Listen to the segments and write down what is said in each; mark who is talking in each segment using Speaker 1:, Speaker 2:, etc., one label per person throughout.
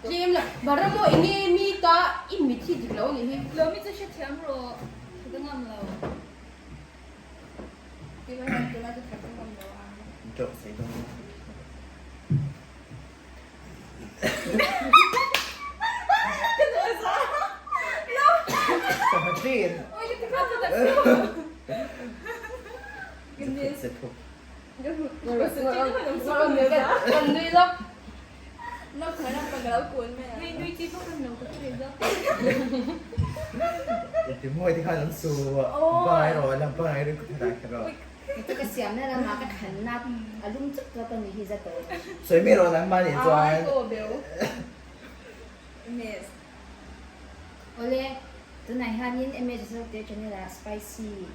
Speaker 1: Tlem la, Baramo enge mi ta i mit hi dik lo anih hi.
Speaker 2: Lawmi chu hrethiam rawh, ka ngam lo.
Speaker 3: Ka siamna lamah ka thlanna a lum chuk tawp a ni hi za tawh.
Speaker 4: Sawi rawh nangmah nih chuan.
Speaker 3: Awle, tunah hianin MA Joseph channel ah spicy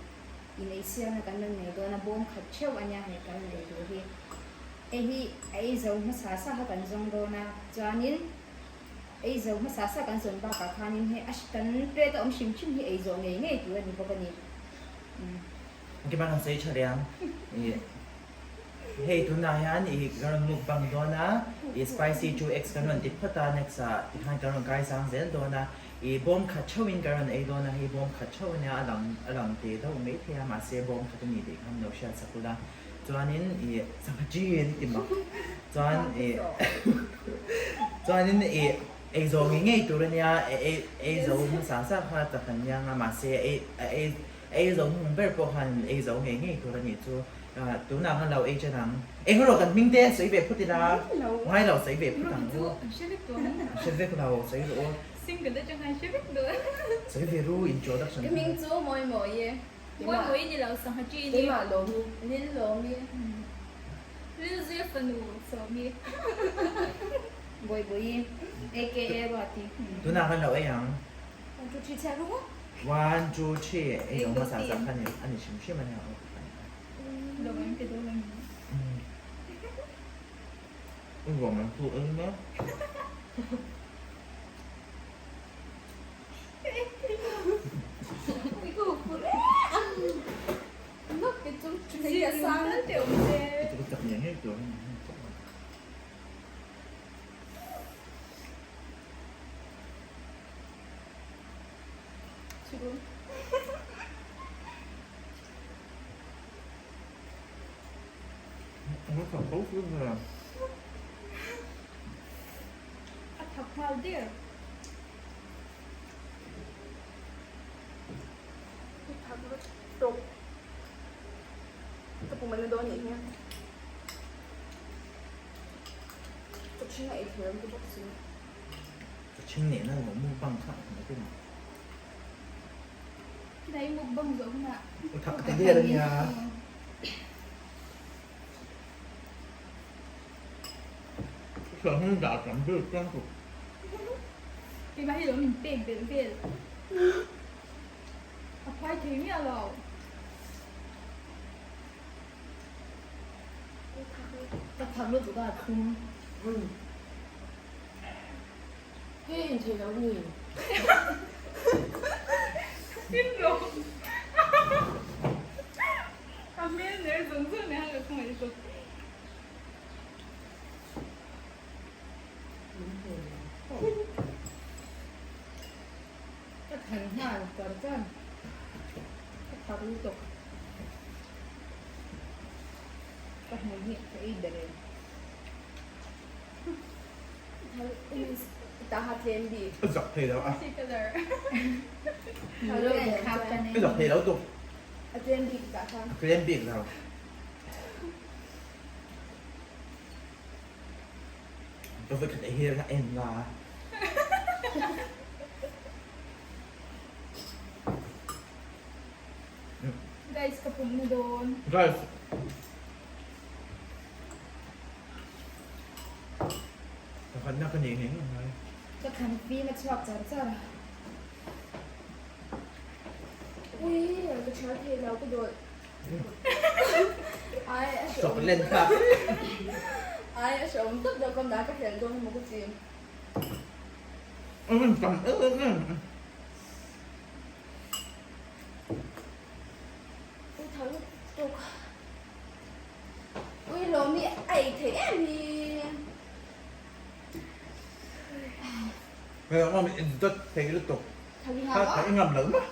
Speaker 3: in ei siamna kan rawn nei dawn a, bawm khat theuh a nia hei kan rawn ei tur hi. Hei hi a ei zo hmasa sa kha kan zawng dawn a, chuanin ei zo hmasa sa kan zawn bakah khanin hei a kan plate a awm hrim hrim hi ei zawh ngei ngei tur a ni bawk a ni.
Speaker 4: Engkim a kan sawi tha reng ang. Hei tunah hian i kan rawn mukbang dawn a, i spicy 2x kan rawn ti phawt a, next ah tikhan kan rawn kaisang zel dawn a. I bawm khat theuhin ka rawn ei dawn a, hei bawm khat theuh ania a lang a lang te deuh mai thei a, mahse bawm khat a ni tih kha min lo hriat sak ula. Chuanin i sangha chin ti mak chuan i chuanin i ei zawh ngei ngei tur ania ei ei zo hmasa sa kha tak an nia nga mahse ei a ei ei zo hmung ber pawh khan ei zo ngei ngei tur a nih chu. Tunah khan lo ei chen ang. Eng erawh kan hming te sawi ve phut ila ngai lo sawi ve phut ang u. Hre vek lo sawi rawh u.
Speaker 2: Single atang khan hre vek dawn.
Speaker 4: Sawi ve ru introduction.
Speaker 1: Ka hming chu Mawi Mawi e.
Speaker 2: Mawi Mawi ni lo sangha chi ni.
Speaker 1: Keimah Lawmi. Lil Lawmi.
Speaker 2: Lil Zuia fanu Sawmi.
Speaker 3: Bawi Bawi aka Ruati.
Speaker 4: Tunah khan lo ei ang.
Speaker 1: One two three chhiat ru.
Speaker 4: One two three ei lo hmasa sak kha a ni hrim hrim a nia.
Speaker 2: A thak nghal der.
Speaker 1: Ka pum a na dawn nih hi. Ka ṭhing a ei thei awm ta bawk si.
Speaker 4: Ka ṭhing nehna lo mukbang kha a hmu tum.
Speaker 2: Khilai mukbang zawh hunah.
Speaker 4: U thak te der ania. Hung dah tam ber chuan ku.
Speaker 2: Keimah hi lo min pek belh vel. A phai thei miah lo.
Speaker 3: Ka thak lutuk a thlum.
Speaker 1: Hei in thei lo ni.
Speaker 2: Tin rawh. A hmel ner zawng zawng nen ka khawngaih lutuk.
Speaker 3: Ka than nghal char char. Ka thak lutuk. Ka hmui hi ka ei ber em.
Speaker 4: A zak thei lo a. A zak thei lo tuk.
Speaker 1: A tlem bik tah khan.
Speaker 4: A tlem bik lo. Ka voi khat ei hi a en la.
Speaker 2: Guys, ka pum na dawn.
Speaker 4: Guys. Pakhatna ka nei ngei ngei ngai.
Speaker 3: Ka thlan fim a chhuak char char a.
Speaker 1: Ui, ka thial thei lo ka dawt. Ai, a hreawm.
Speaker 4: Chawk len kha.
Speaker 1: Ai, a hreawm tawp deuh ka na ka hlel dawn emaw ka ti.
Speaker 4: Tam em em em.
Speaker 1: Ui, tha lutuk. Ui, Lawmi a ei thei em hi.
Speaker 5: Ngam in dawt thei lutuk. Kha kha i ngam lo maw?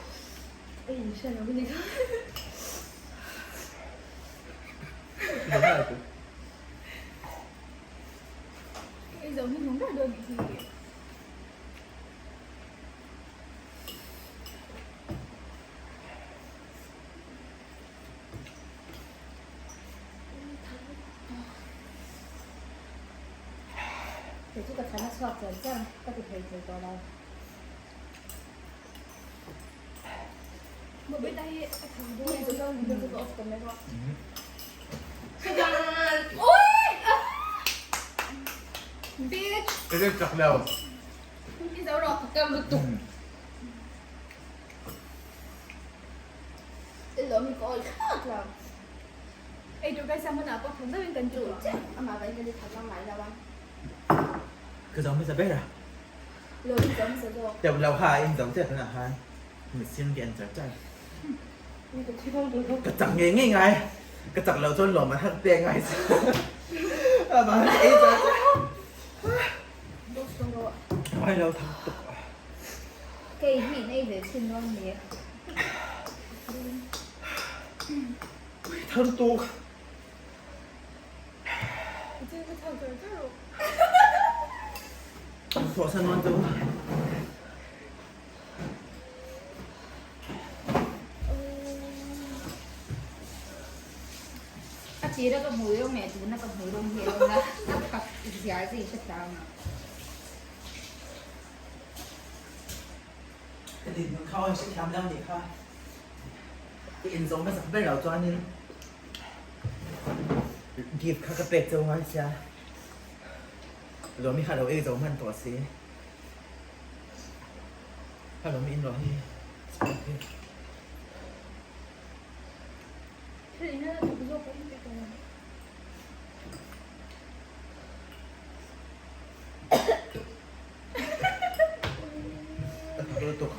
Speaker 3: Kei chu ka thlan a chhuak char char ka ti thei thei tawh lo.
Speaker 5: Ka rin chak lo. Ka zo hmasa ber a. Teuh lo ha in zo chiah tunah khan machine hi an char char. Ka chak ngei ngei ngai. Ka chak lo chuan lawm an hak pek ngai si. Amah hi ei char char. Ai lo thak tuk.
Speaker 3: Kei hi in ei ve chhin dawn ni.
Speaker 5: Thar tuk. Thawhsan nawn chu.
Speaker 3: A chira ka hmui rawng leh tuna ka hmui rawng hi a awm a, a thak ziah zui hre tlang a.
Speaker 4: Ka dinhmun kha aw hrethiam lo nih kha. I inzawm hmasak ber lo chuanin gift kha ka pek cheu ngai sia. Lawmi kha lo ei zo hman tawh si. Kha lawmi in rawh hi sprite hi. A thak lutuk.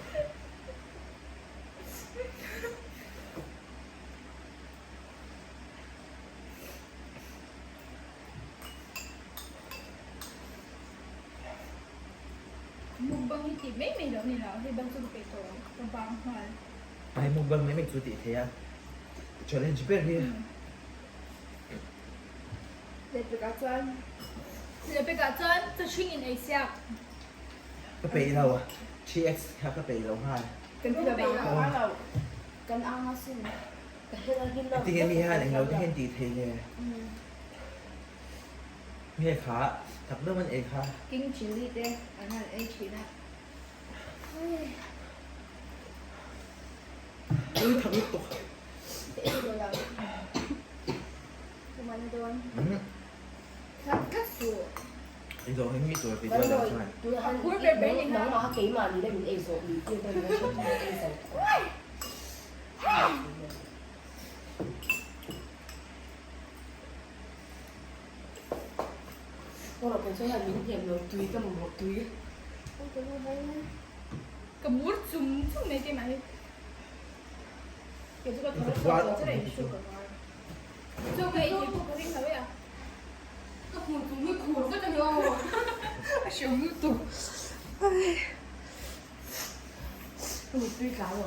Speaker 2: Mukbang hi tih mai mai lo ni lo, hei bang chu ka peih tawh ang, ka bang nghal.
Speaker 4: Ai mukbang mai mai chu tih thei a, challenge ber hi.
Speaker 1: Lehpekah chuan.
Speaker 2: Lehpekah chuan chawhring in ei siak.
Speaker 4: Ka peih lo, 3x kha ka peih lo nghal.
Speaker 1: Kan ti lo vang. Kan ang asin.
Speaker 4: Tinge mi hian englo te hian tih theih le? Nge kha tak deuh an ei kha.
Speaker 3: King chilli te an han ei thin a.
Speaker 4: Ui thak lutuk. Ei zawh hi mi tur video dang chuan.
Speaker 2: Ka mur chung chung mai keimah hi. Kei chu ka thaw a chhuak tawh chiah in hru ka ngai. Chaw ka ei tih pawh ka ring lo e a. Ka hmui chung hi khur vek a ni aw. A hreawm lutuk.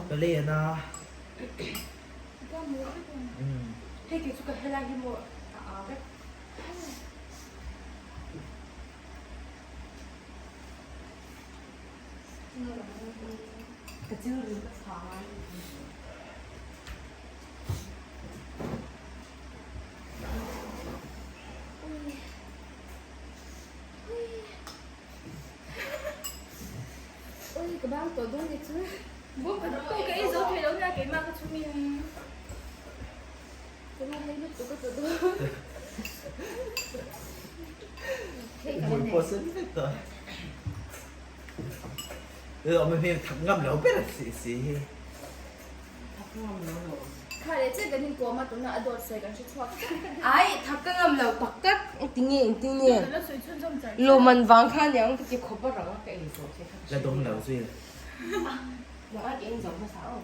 Speaker 4: Ka lei ana.
Speaker 1: Ui ka bang tawh dawn ni chu.
Speaker 2: Bawm ka pawh ka ei zo thei lo nia keimah ka chhum in.
Speaker 1: Ka lu hei lutuk ka tawh dawn.
Speaker 4: Hmui pawh sen vek tawh. Awm hmel thak ngam lo ber si si hi.
Speaker 1: Kha leh chiah kan inkawm a tuna a dawt sawi kan hre chhuak chiah.
Speaker 6: Ai thak ka ngam lo tak tak tinge engtin nge lawmman vang kha aniang ka ti khawp a rang a ka ei zawh che kha
Speaker 4: La dawng lo zui.
Speaker 6: Nang a ka in zo hmasa aw.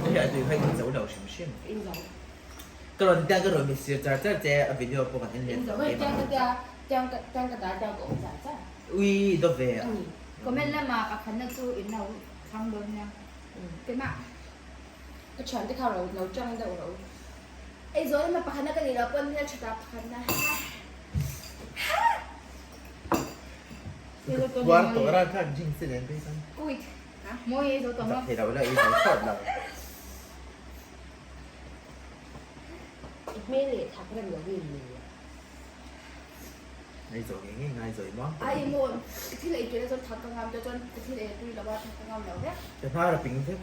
Speaker 4: Hei a tui kha in zo lo hrim hrim.
Speaker 6: Ka in zo.
Speaker 4: Ka rawn tiang ka rawn mi sir char char che a video pawh kan en let
Speaker 6: tawh. In zo hei tiang ka tia tiang ka tiang ka dar tiang ka awm char char.
Speaker 4: Ui dawt ve a.
Speaker 6: Ani.
Speaker 3: Comment lama pakhatna chu in lo chhang dawn nia.
Speaker 1: Keimah.
Speaker 6: Ka thiante kha lo lo chang deuh ro.
Speaker 1: Ei zawh lama pakhatna ka nih loh pawn hmeltha pakhatna.
Speaker 5: Puar tawh ran khan jing se nen phei chuan.
Speaker 1: Kuit.
Speaker 3: Mawi ei zo tawh maw?
Speaker 5: Zak thei lo la ei zo thlawt lo.
Speaker 6: I hmel leh thak rem lo hi ni.
Speaker 5: Ngai zo ngei ngei ngai zo i maw?
Speaker 1: Ai maw i thil ei tui na chuan thak ka ngam te chuan ka thil ei tui lo a thak ka ngam lo vek.
Speaker 5: Ka hnar a ping vek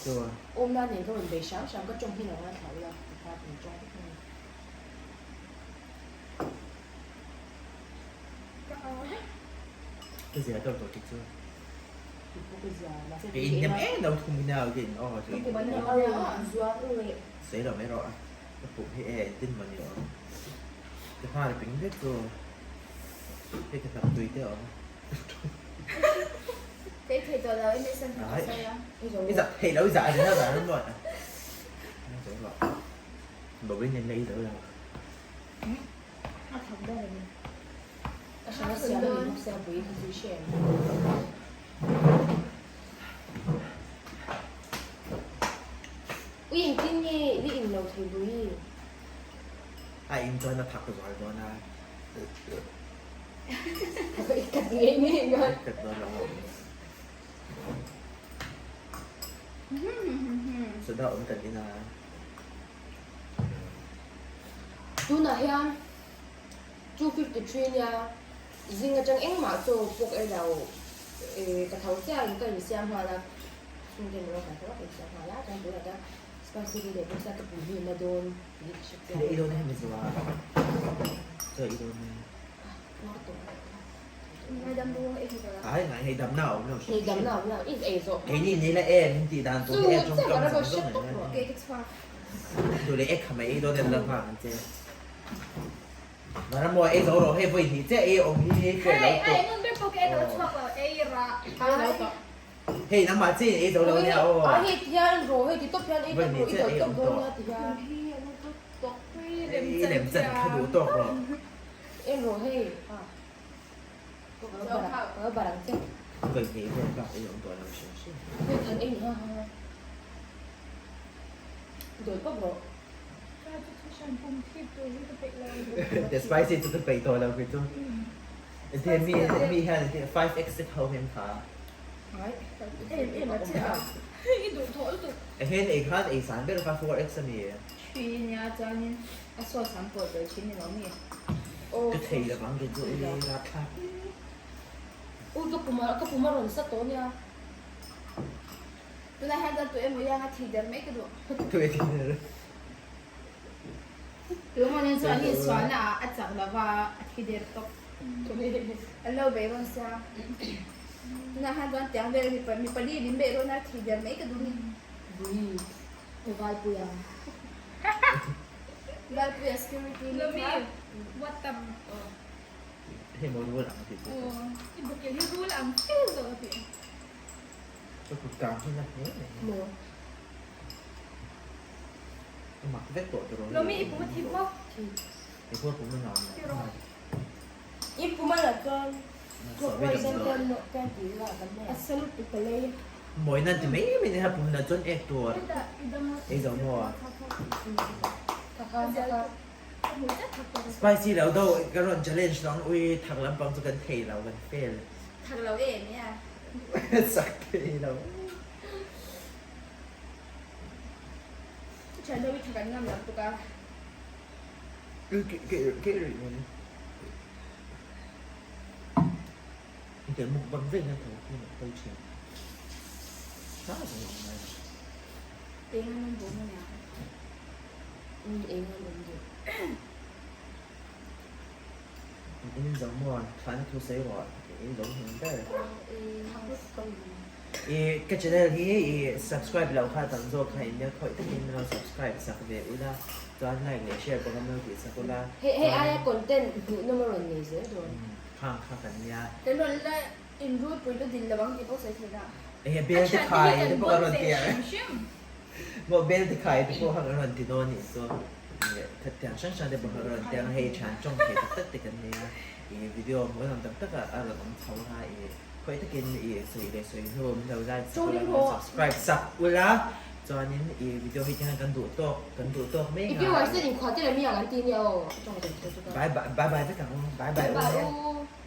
Speaker 5: chuan.
Speaker 6: Awmna nen ka rawn bei hram hram ka tawng hi lo ngaithla ula ka hnar ping tawng vek mai.
Speaker 5: Ka zia deuh tawh tih chu. Ka in nem em lo thung in a in aw chu. Sawi lo mai rawh a. Ka pum hi e engtin maw ni awm. Ka hnar a ping vek chu. Hei ka hnap tui te a awm.
Speaker 1: Ka i thei tawh lo i san ka sawi a.
Speaker 5: I zak thei lo i zah zel a zah rem luat a. Bawin in la i zo lo.
Speaker 3: A thak ber a ni.
Speaker 6: A hran a siam a ni bawk sia bui kha chu i hre em? Ui engtin nge i in lo thei bui?
Speaker 5: A in chuan a thak zual dawn a.
Speaker 6: I kat ngei ngei ngai.
Speaker 5: I kat dawn lo. Soda awm kan in a.
Speaker 6: Tunah hian 2:53 nia zing atang engmah chaw pawk ei lo eh ka tho chiah in ka insiam nghal a chhungte min rawn kai ka insiam nghal a chuan tunah chuan spicy hi leh bawk sia ka pum hi na dawn tih ka hre chiang.
Speaker 5: Thil ei dawn hi mi zuar chaw ei dawn hi.
Speaker 6: Puar tawh a ni.
Speaker 5: Ai ngai hei damna a awm lo hrim
Speaker 6: hrim. Damna a awm lo in ei zawh.
Speaker 5: Keini ni la em in tih dan tur hi e tawngkam zawng zawng mai a. Duh leh ek kha mai ei dawn em la nghak ang che. Vanram ei zo rawh hei vawi hnih chiah ei awm hi pawh lo tawh. Hei nangmah chiah in ei zo lo nia aw.
Speaker 6: A hei ti hian rawh hei ti tawp hian ei tawp rawh i dawt tawp dawn nia ti hian.
Speaker 5: I lem chan kha duh tawk rawh.
Speaker 6: En rawh hei.
Speaker 5: Vawi hnih vel bak ei awm tawh lo hrim hrim. The spicy chu ka peih tawh lo khi chu. Tia mi mi hian 5x te tho hian kha. Ehen ei khan ei san ber kha 4x a ni.
Speaker 3: Thui nia chuanin a sauce an pawh tel thin ni lo mi?
Speaker 5: Ka thei lo vang ke chu i rapthlak.
Speaker 6: Ui ka pum ka pum a rawn sa tawh nia.
Speaker 1: Tunah hian chuan tu emaw ianga thi der mai ka duh.
Speaker 5: Tu e thi der.
Speaker 3: Tu emaw nen chuan an insualna ah a chak lo va a thi der tawp.
Speaker 1: An lo bei rawn sia. Tunah hian chuan tiang vel mipa mipa li min beih rawn a thi der mai ka duh ni.
Speaker 6: Ui. Valpuia.
Speaker 1: Valpuia security ni kha.
Speaker 2: What tam.
Speaker 5: Hei maw rul ang ti chu.
Speaker 2: I bukel hi rul ang fel zawk a ti.
Speaker 5: Ka kut kang hi na hle mai.
Speaker 6: Maw.
Speaker 5: I mak vek tawh tiraw.
Speaker 2: Lomi i pum a thim maw?
Speaker 6: Thim.
Speaker 5: I pum a pum a nuam lo.
Speaker 6: I pum a la chuan clockwise an kan kan ti ila kan mai
Speaker 2: A salut tu ka lei.
Speaker 5: Mawi nan ti mai mai nia pum na chuan ek tur. Ei zo maw a. Spicy lo deuh ka rawn challenge lo ang ui thak lampang chu kan thei lo kan fail.
Speaker 1: Thak lo em nia.
Speaker 5: Sak thei lo.
Speaker 1: Thian ho hi thak an ngam lo tuk a.
Speaker 5: Tel mukbang vek hian tho khi a kal thin. Tha tak a awm lai.
Speaker 1: Eng an awm bawm ania.
Speaker 6: Umm eng an awm duh.
Speaker 5: In zo maw thlahna thu sawi rawh in zo hming ber. I ka channel hi i subscribe loh kha tam zawk kha in nia khawih takin min lo subscribe sak ve ula chuan like leh share bawk a mawi tih sak ula.
Speaker 6: Hei hei aia content hmuhnawm a rawn nei zel dawn.
Speaker 5: Khang kha kan nia.
Speaker 1: Kan rawn la in rul pui lu din lo ang tih pawh sawi thei la.
Speaker 5: Enge bel te khai te pawh a rawn ti a. Maw bel te khai te pawh kha kan rawn ti dawn nih chu. Thiang hrang hrang te pawh kha kan rawn ti ang hei thian tawng thei tak tak te kan nia. I video hmuhnawm tak tak a rawn awm chho a i.
Speaker 4: Khawi takin i sawi leh sawi hnu min lo like sak ula, min lo subscribe sak ula, chuanin i video hi tihian kan duh tawk, kan duh tawk mai
Speaker 6: nga. I PYC in khuate leh mi ang an ti nia aw, a tawng ve tho chu ka.
Speaker 4: Bye bye, bye bye vek ang u, bye bye u.
Speaker 6: Bye bye u.